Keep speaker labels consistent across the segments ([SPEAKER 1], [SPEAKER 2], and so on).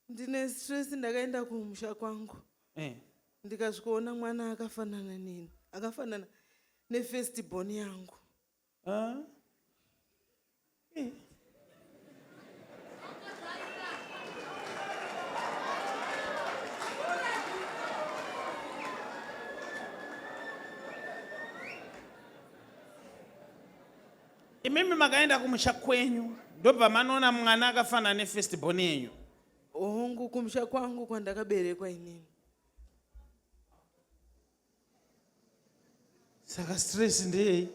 [SPEAKER 1] Ndine stress ndakaenda kumusha kwangu.
[SPEAKER 2] Eh.
[SPEAKER 1] Ndikasvikoona mwana akafanana neni, akafanana nefirst born yangu.
[SPEAKER 2] Ah. Eh. Imimi makaenda kumusha kwenyu ndobva manoona mwana akafanana nefirst born yenyu.
[SPEAKER 1] Hongu, kumusha kwangu kwandakaberekwa inini.
[SPEAKER 2] Saka stress ndeyei?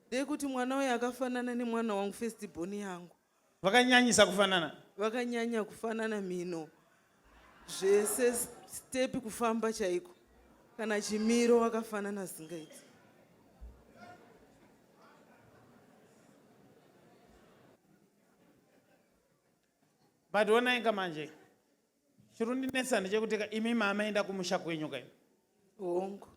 [SPEAKER 1] Ndeyekuti mwana uyu akafanana nemwana wangu first born yangu.
[SPEAKER 2] Vakanyanyisa kufanana?
[SPEAKER 1] Vakanyanya kufanana mhino zvese step kufamba chaiko kana chimiro vakafanana zingaiti.
[SPEAKER 2] But onai ka manje chirundinetsa ndechekuti ka imi mamaenda kumusha kwenyu ka imi.
[SPEAKER 1] Hongu.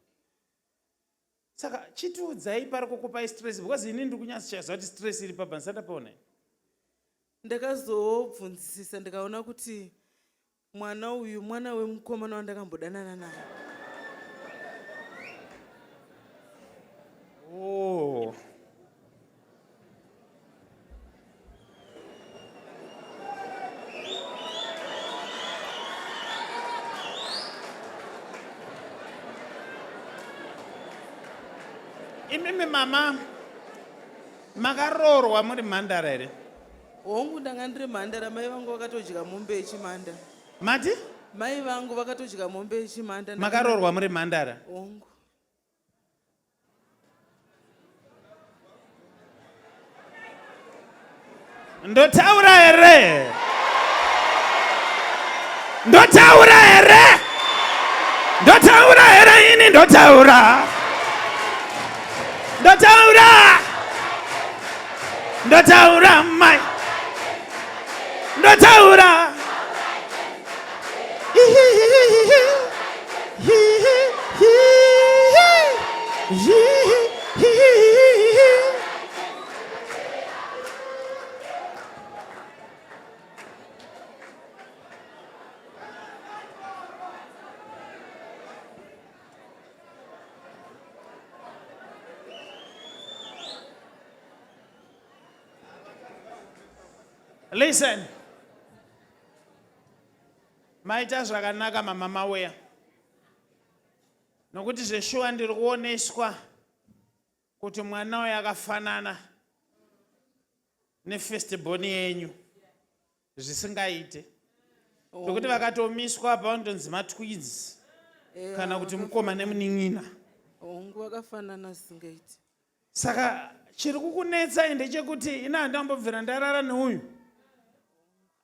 [SPEAKER 2] Saka chitiudzai pari kukupai stress because ini ndiri kunyatsochaziva kuti stress iri pabva ndisati ndapaona.
[SPEAKER 1] Ndakazobvunzisisa ndikaona kuti mwana uyu mwana wemukomana wandakambodanana naye.
[SPEAKER 2] Oh. Imimi mama makaroorwa muri mhandara here?
[SPEAKER 1] Hongu, ndanga ndiri mhandara, mai vangu vakatodya mombe yechimanda.
[SPEAKER 2] Mati?
[SPEAKER 1] Mai vangu vakatodya mombe yechimanda.
[SPEAKER 2] Makaroorwa muri mhandara?
[SPEAKER 1] Hongu.
[SPEAKER 2] Ndotaura here? Ndotaura here? Ndotaura here ini ndotaura? Ndotaura! Ndotaura mai. Ndotaura. Listen. Maita zvakanaka mama mauya. Nokuti zveshuwa ndiri kuoneswa kuti mwana uyu akafanana nefirst born yenyu zvisingaite. Zvekuti vakatomiswa apa vanotonzi matwins kana kuti mukoma nemunin'ina.
[SPEAKER 1] Hongu vakafanana zvisingaite.
[SPEAKER 2] Saka chiri kukunetsai ndechekuti ini handambobvira ndarara neuyu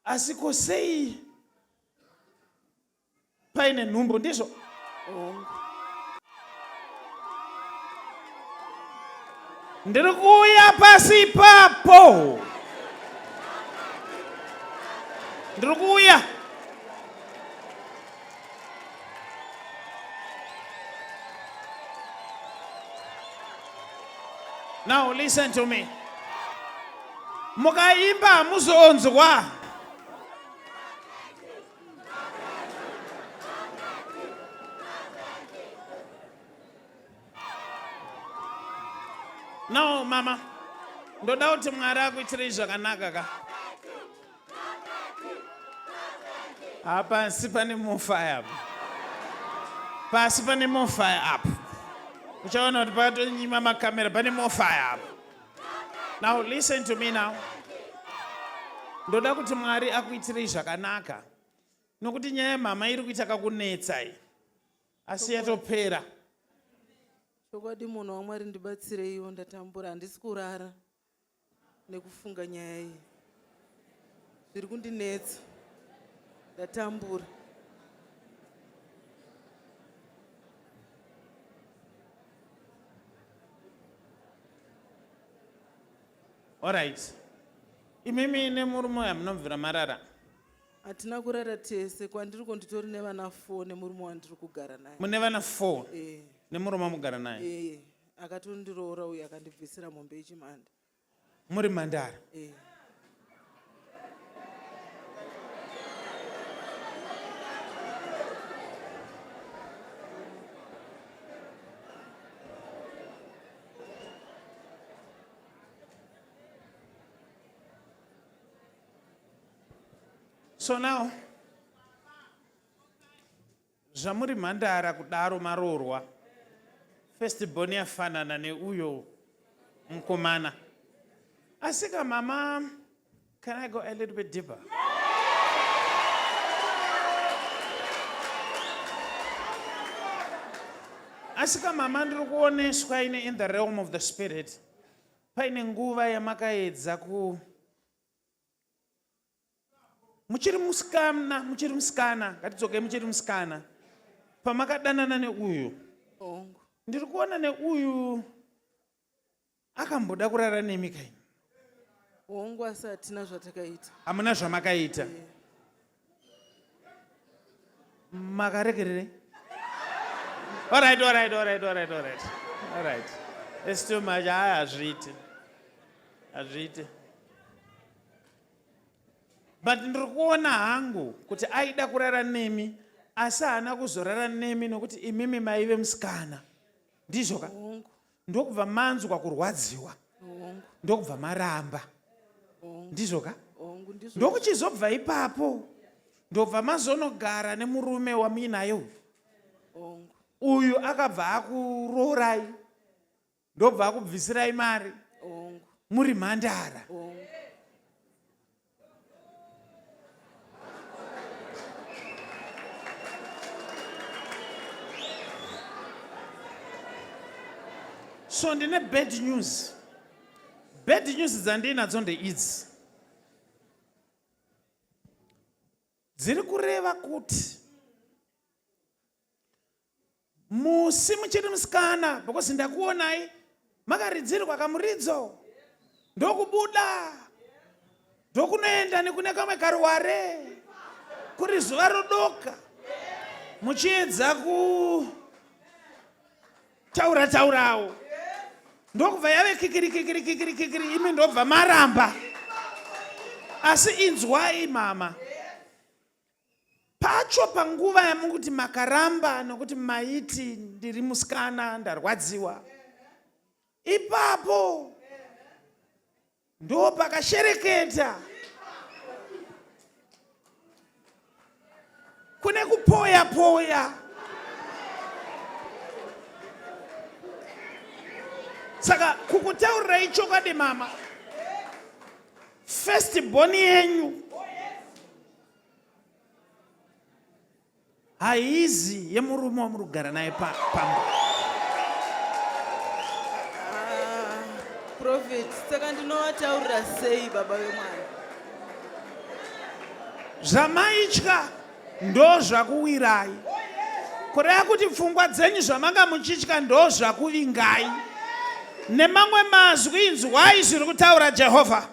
[SPEAKER 2] asi ko sei paine nhumbu ndizvo? Ndiri kuuya pasi ipapo, ndiri kuuya. Now listen to me. Mukaimba hamuzonzwa. Now mama, ndoda kuti Mwari akuitirei zvakanaka ka. Ha pasi pane mofaya apa. Pasi pane mofaya apa. Uchaona kuti pakatonyima makamera pane mofaya apa. Now listen to me now. Ndoda kuti Mwari akuitirei zvakanaka. Nokuti nyaya yemhama iri kuita kakunetsa iyi. Asi yatopera.
[SPEAKER 1] Chokwadi munhu waMwari ndibatsireiwo ndatambura handisi kurara. nekufunga nyaya iyi zviri kundinetsa ndatambura.
[SPEAKER 2] Alright. Imimi nemurume uyu hamunobvira marara?
[SPEAKER 1] Hatina kurara tese, kwandiri ko nditori nevana 4 nemurume wandiri kugara naye.
[SPEAKER 2] Mune vana 4?
[SPEAKER 1] Eh.
[SPEAKER 2] Nemurume wamugara naye?
[SPEAKER 1] Eh. Akatondiroora uyu akandibvisira mombe yechimanda.
[SPEAKER 2] Muri mhandara?
[SPEAKER 1] Eh.
[SPEAKER 2] So now zvamuri mhandara kudaro maroorwa first born yafanana neuyo mukomana asika mama can I go a little bit deeper? Asika mama ndiri kuoneswa ine in the realm of the spirit paine nguva yamakaedza ku muchiri musikana muchiri musikana ngatidzoke muchiri musikana pamakadanana neuyu ndiri kuona neuyu akamboda kurara nemi kaini.
[SPEAKER 1] Hongu asi hatina zvatakaita.
[SPEAKER 2] Hamuna zvamakaita. Makaregererei? All right, all right, all right, all right, all right. All right. It's too much. Hayi hazviiti. Hazviiti. But ndiri kuona hangu kuti aida kurara nemi asi haana kuzorara nemi nokuti imimi maive musikana. Ndizvo ka?
[SPEAKER 1] Hongu.
[SPEAKER 2] Ndokubva manzwa kurwadziwa.
[SPEAKER 1] Hongu.
[SPEAKER 2] Ndokubva maramba.
[SPEAKER 1] Hongu.
[SPEAKER 2] Ndizvo ka?
[SPEAKER 1] Hongu ndizvo.
[SPEAKER 2] Ndokuchizobva ipapo ndobva mazonogara nemurume wamuinaye uyu.
[SPEAKER 1] Hongu.
[SPEAKER 2] Uyu akabva akuroorai ndobva akubvisirai mari.
[SPEAKER 1] Hongu.
[SPEAKER 2] Muri mhandara.
[SPEAKER 1] Hongu.
[SPEAKER 2] So ndine bad news. Bad news dzandiinadzo ndeidzi. Dziri kureva kuti Musi muchiri musikana because ndakuonai makaridzirwa kamuridzo ndokubuda ndokunoenda nekune kamwe karuware kuri zuva rodoka muchiedza kutaura taurawo ndokubva yave kikiri kikiri kikiri kikiri imi ndobva maramba asi inzwai mama Pacho panguva yamukuti makaramba nokuti maiti ndiri musikana ndarwadziwa. Ipapo ndo pakashereketa kune kupoya poya. Saka kukutaurirai chokwadi mama, first born yenyu haizi yemurume wamuri kugara naye pamba.
[SPEAKER 1] Ah, prophet, saka ndinovataurira sei baba vemwana?
[SPEAKER 2] Zvamaitya ndozvakuwirai. Kureva kuti pfungwa dzenyu zvamanga muchitya ndozvakuvingai. Nemamwe mazwi inzwai zviri kutaura Jehovha.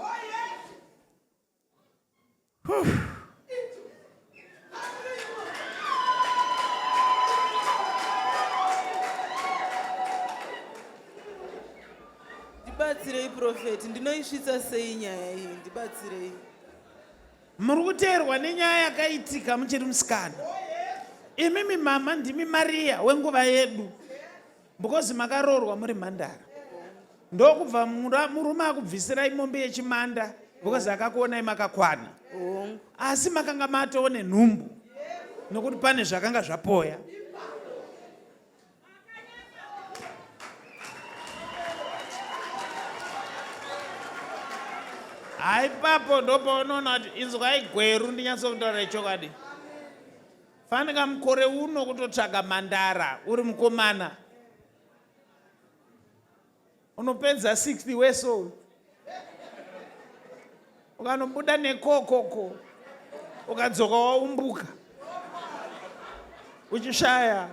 [SPEAKER 1] Ndibatsirei prophet, ndinoisvitsa sei nyaya iyi? Ndibatsirei.
[SPEAKER 2] Muri kuteerwa nenyaya yakaitika muchiri musikana. Imimi mama ndimi Maria wenguva yedu because makaroorwa muri mhandara. Ndokubva murume akubvisirai mombe yechimanda because akakuonai makakwana. Asi makanga matoo nenhumbu nokuti pane zvakanga zvapoya. Haipapo ndopaunoona kuti inzwai Gweru ndinyatsokutaura chokwadi. Fanika mukore uno kutotsvaga mhandara uri mukomana. Unopedza 60 weso ukanobuda nekokoko ukadzoka waumbuka uchishaya.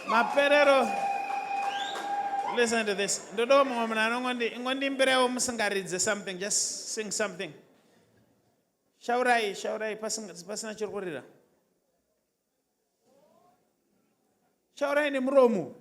[SPEAKER 2] Maperero. Listen to this. Ndodawo mumwe munhu anongondi ingondiimbirewo musingaridze something just sing something. Shaurai, shaurai pasina pasina chiri kurira. Shaurai nemuromo.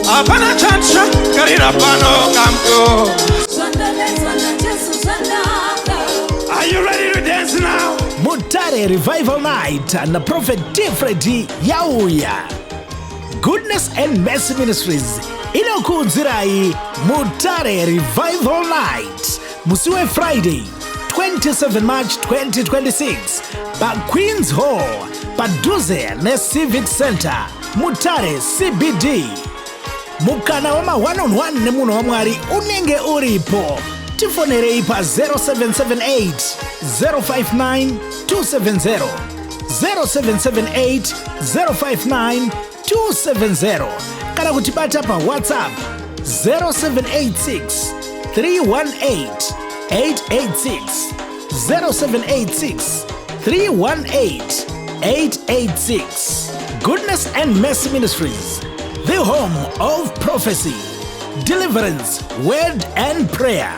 [SPEAKER 2] Hapana chandichagarira pano kamko.
[SPEAKER 3] Zvandanetswa naJesu zvanaka.
[SPEAKER 2] Are you ready to dance now?
[SPEAKER 4] Mutare Revival Night naProphet T Freddy yauya. Goodness and Mercy Ministries inokuudzirai Mutare Revival Night musi weFriday 27 March 2026 paQueens Hall padhuze neCivic Center, Mutare CBD. Mukana wema 1 on 1 nemunhu waMwari unenge uripo. Tifonerei pa 0778 059 270, 0778 059 270, kana kutibata paWhatsApp 0786 318 886, 0786 318 886. Goodness and Mercy Ministries, the home of prophecy, deliverance, word and prayer.